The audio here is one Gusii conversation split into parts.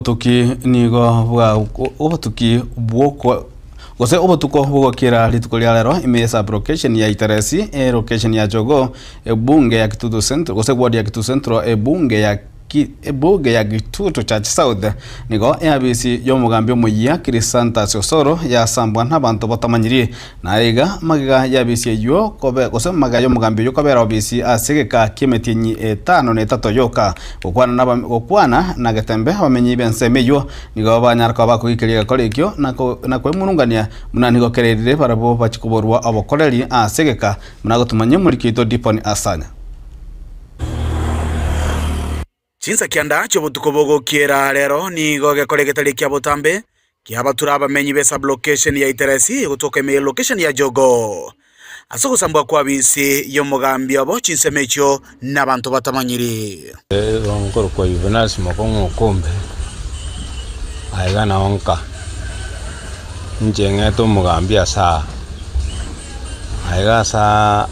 Obotuki nigo bwa obotuki bw'okwa gose obotuko bw'ogokira rituko ria rero ime ye sub-location ya Iteresi, elocation ya Jogoo, ebunge ya Kitutu Central gose ward ya Kitutu Central, ebunge ya Ki ebunge ya Kitutu Church South nigo eabisi y'omogambi omoyia Chrysanthus Osoro yasambwa n'abanto batamanyiri. Na iga magega y'abisi eyio kobe gose magega y'omogambi oyio kobera obisi ase egeka ki'emetienyi etano na etato yoka. Gokwana naba gokwana na getembe abamenyi b'ensemo eyio nigo banyara koba bakogiikeria egekora ekio na ko na kwemurungania buna nigo kererire barabwo bachie koborwa obokoreri ase egeka buna gotumanyia omoriki oito Dipon Asanya. Chinsa kianda chi'obotuko bogokiera rero nigo egekora egetari ekia botambe kiabatura abamenyi be sub-location ya Iteresi gotoka ime ye location ya Jogoo. Ase ogosambwa kw'abisi y'omogambi obo chinsemo echio nabanto batamanyiri. Nkorokwa Juvenasi mokong'u okombe, aiga nao nka, inche ng'ete omogambi ase aa, aiga ase aa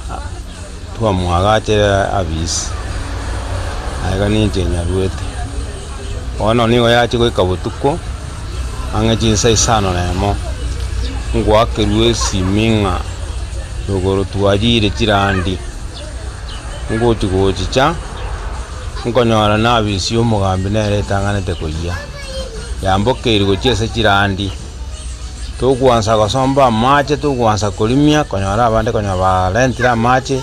twamwagachere abisi, aiga ninche nyaruete. Bono nigo yachia goika botuko, ang'e chinsa isano na emo, ngoakerwa esimi ng'a rogoro twayire chirandi, ngochi gochicha, nkonyora na abisi ya omogambi nere etang'anete koyia, yambokeire gochia ase chirandi, togwansa gosomba amache, togwansa korimia, konyora abande konya barentire amache.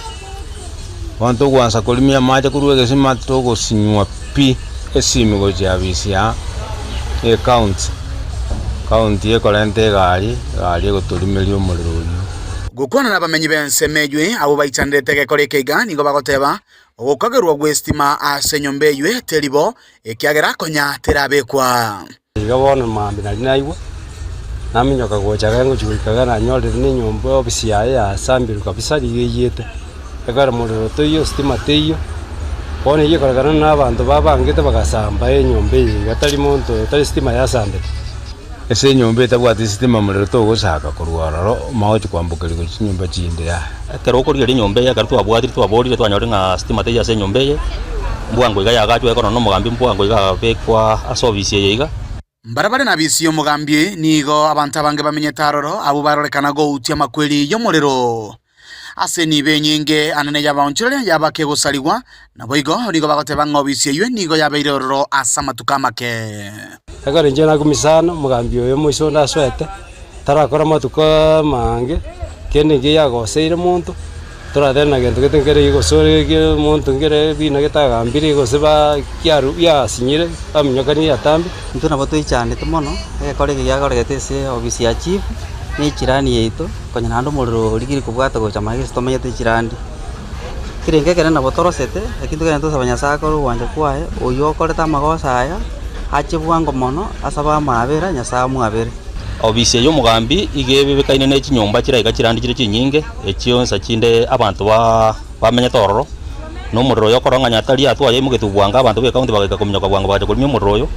Bono togwansa korimia amache korwa egesima togosinywa pi esimi gochia abisi ya ecounty, county ekorenta egari, egari egotorimeria omorero oyio. Gokwana nabamenyi b'ensemo eywe abwo baichanderete egekora eke iga nigo bagoteba, Ogokagerwa gw'esitima ase enyomba eywe teri bo, ekiagera konya terabekwa. Iga bono mambia naria naigwa, naminyoka gocha iga ngochia goika iga nanyorire na enyomba eofisi yaye yasambirwe kabisa riga eyete, ekero morero toiyo sitima teiyo, bono eywo ekorekana na abanto babangete bagasamba enyomba eye iga tari monto tari sitima yasambete. Ase enyomba etabwati sitima morero togosaka korwa ororo omanye gochia kwambokeria gochia chinyomba chinde yaya. Ekero okorigereria enyomba eye ekero twabwatire twaborire twanyorire ng'a sitima teiyo ase enyomba eye, mbwango iga yagachwa ekero nonya omogambi mbwango iga abekwa ase ofisi eye iga. Mbarabare na bisi y'omogambi nigo abanto abange bamenyete aroro, abwo barorekana goutia amakweri y'omorero. Ase enibo enyinge anene y'abaonchoreria yabake gosarigwa, naboigo nigo bagoteba ng'a obisi eyio nigo yabeire ororo ase amatuko amake. Ekero inche nakumia sana, omogambi oyo omoisia onde asoete, tarakora amatuko amaange, kende nkeiyo agoseire monto, toratebe na gento gete nkere gose ore omonto nkere ebina getagambire gose ba kiaru biasinyire, baminyokanie atambe. Intwe nabo toichandete mono, egekora eke giakoregete ase ofisi ya chief, na echirani yaito, konya naende omorero origire kobwata gocha magega ase tomenyete echirandi. Ekerengo ekenene nabo torosete, lakini togende tosaba Nyasaye akore ogwancha kwaye, oywo okorete amagoso aya, ache bwango mono, asabe amaabera, Nyasaye amwabere. Ofisi eye y'omogambi iga ebebekaine ne chinyomba chire aiga chirandi chire chinyinge, echio nsa chinde abanto ba bamenyete ororo, na omorero oyo okorora ng'a nyatari atwo aye aimogetwe bwango abanto b'ecounty bagaika kominyoka bwango bagacha korimia omorero oyo,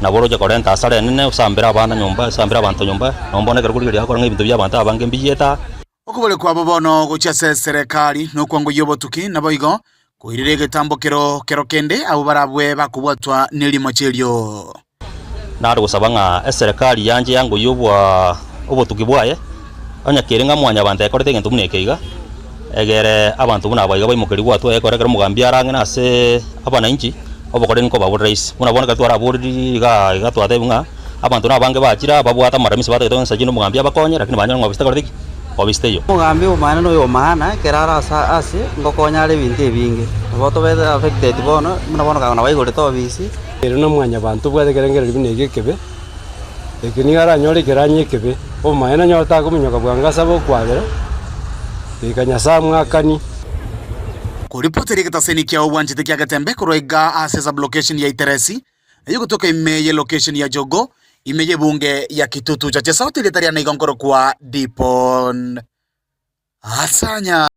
nabo oroche korenta hasara enene osambere abana nyomba osambere abanto nyomba, nabo bono ekero korigereria akore ng'a ebinto bia abanto abange mbiyete aa. Okobore kwabo bono gochia ase eserekari nokwangoyia obotuki, naboigo koirire egetambo kero kero kende abwo barabwe bakobwatwa nerimocho erio. Nare gosaba ng'a eserekari yanche yangoyie obwa obotuki bwaye, onye kere ng'a mwanyabanto ekorete egento buna eke iga, egere abanto buna aba iga baimokerigwe atwo ekore ekero omogambi arang'e ase abananchi, obokoreri nkobaborera ase. Buna bono ekero twaraboriri igaa iga twatebiwa ng'a abanto nabange bachire aa babwate amaramisi batagete gose chinde omogambi abakonye lakini banyora ng'a obisete korete ki? Obisete eyio. Omogambi omomaene noyo omaana, ekero are ase ase ngokonya are ebinto ebinge. Nabo tobete affected bono, buna bono kagokana baigorete ofisi. Ere na mwanyabanto obwate ekerengererio buna eke ekebe, eke nigo aranyore ekeranyo ekebe, obomaene onye otakominyoka bwango asabe okwabera, goika Nyasae amwakanie. Koripotera egetaseni kia obwanchete kia Getembe korwa iga ase sub-location ya Iteresi, eyio gotoka ime ye location ya Jogoo, ime y'ebunge ya Kitutu Chache South erieta riane igo nkorokwa Dipon Asanya.